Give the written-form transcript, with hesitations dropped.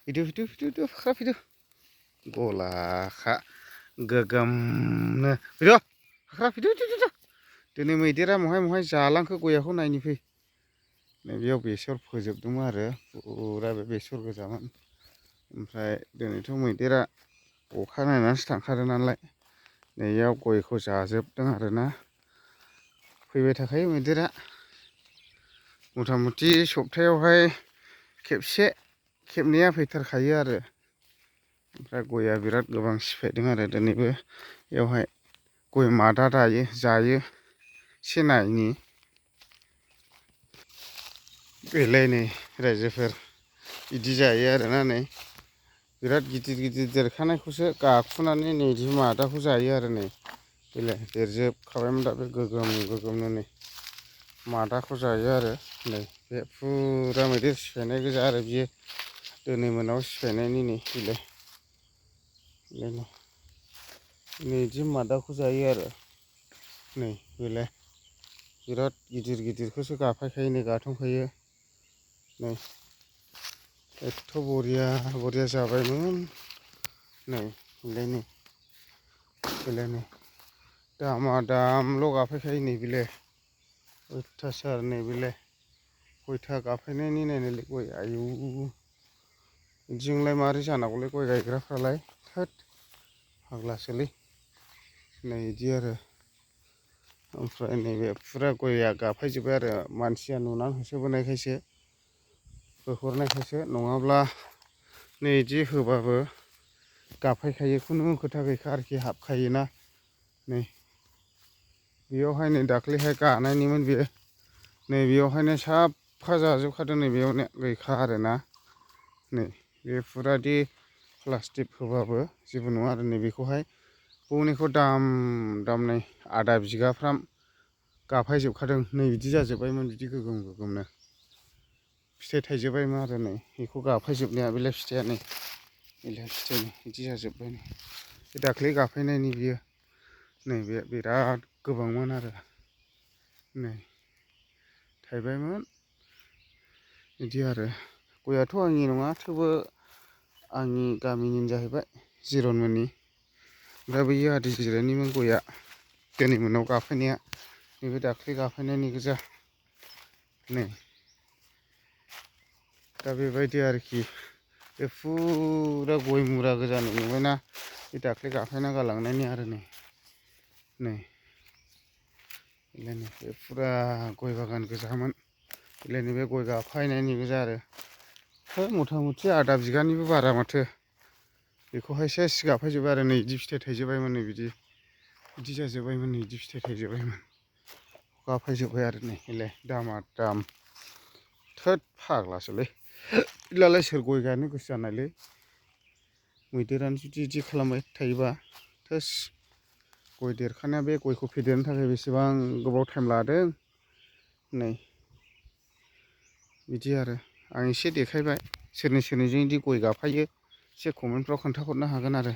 फैदो फाख्रा फैदो गलाखा गोगोमनो फैदो फाख्रा फैदो दिनै मैदेरा महाय जालांखो गयाखौ नायनि फै नै बेयाव बेसर फोजोबदोंमोन आरो फुरा बे बेसर गोजामोन ओमफ्राय दिनैथ' मैदेरा अखा नायनानैसो थांखादों नालाय नैयाव गयखौ जाजोबदों आरोना फैबाय थाखायो मैदेरा मथा मथि सप्तायावहाय खेबसे खेबनैया फैथारखायो आरो ओमफ्राय गया बिराद गोबां सिफायदों आरो दिनैबो बेयावहाय गय मादा दायो जायो सेनायनि बेलाय नै रायजोफोर बिदि जायो आरोना नै बिराद गिदिर गिदिर देरखानायखौसो गाखुनानै नै बिदि मादाखौ जायो आरो नै बेलाय देरजोबखाबायमोन दा बे गोगोमनो नै मादाखौ जायो आरो नै बे फुरा मैदेर सिफायनाय गोजा आरो बियो दिनै मोनायाव सिफायनायनि नै बेलाय नै बिदि मादाखौ जायो आरो नै बेलाय बिराद गिदिर गिदिरखौसो गाफायखायो नै गाथंखायो नै एथ' बरिया जाबायमोन नै बेलाय नै दामाल' गाफायखायो नै बेलाय अयथासार नै बेलाय खयथा गाफायनायनि नायनायलाय गय आयु बिदिजोंलाय मारै जानांगौलै गय गायग्राफ्रालाय थोद फाग्लासोलै नै बिदि आरो ओमफ्राय नैबे फुरा गया गाफायजोब्बाय आरो मानसिया नुनानै होसोबोनायखायसो होहरनायखायसो नङाब्ला नै बिदि होबाबो गाफायखायो खुनु खोथा गैखा आरोखि हाबखायोना नै बेयावहाय नै दाख्लैहाय गानायनिमोन बेयो नै बेयावहायनो साफा जाजोबखादों नै बेयावनो गैखा आरोना नै बे फुरादि प्लास्टिक होबाबो जेबो नङा आरो नै बेखौहाय बबेनिखौ दाम नै आधा बिगाफ्राम गाफायजोबखादों नै बिदि जाजोब्बायमोन बिदि गोगोमनो फिथाइ थाइजोब्बायमोन आरो नै बेखौ गाफायजोबनाया बेलाय फिथाइया नै बेलाय फिथाइ बिदि जाजोब्बाय नै बे दाख्लै गाफायनायनि बियो नै बे बिराद गोबांमोन आरो नै थाइबायमोन बिदि आरो गयाथ' आंनि नङा थेवबो आंनि गामिनिनो जाहैबाय जिरनमोननि ओमफ्राय बैयो आदि जिरायनिमोन गया दिनै मोनायाव गाफायनाया नैबे दाख्लै गाफायनायनि गोजा नै दा बेबायदि आरोखि बे फुरा गय मुरा गोजा नुबायना बे दाख्लै गाफायना गालांनायनि आरो नै बे फुरा गय बागान गोजामोन बेलाय नैबे गय गाफायनायनि गोजा आरो मथा मथि आधा बिगानिबो बारा माथो बेखौहाय सेस गाफायजोब्बाय आरो नै बिदि फिथाइ थाइजोब्बायमोन नै बिदि जाजोब्बायमोन नै बिदि फिथाइ थाइजोब्बायमोन गाफायजोब्बाय आरो नै बेलाय दाम थोद फाग्लासोलै बिदिब्लालाय सोर गय गायनो गोसो जानायलै मैदेरानो जुदि बिदि खालामबाय थायोबा थोस गय देरखानाया बे गयखौ फेदेरनो थाखाय बेसेबां गोबाव टाइम लादों नै बिदि आरो आं एसे देखायबाय सोरनि सोरनिजों बिदि गय गाफायो एसे कमेन्टफ्राव खोन्थाहरनो हागोन आरो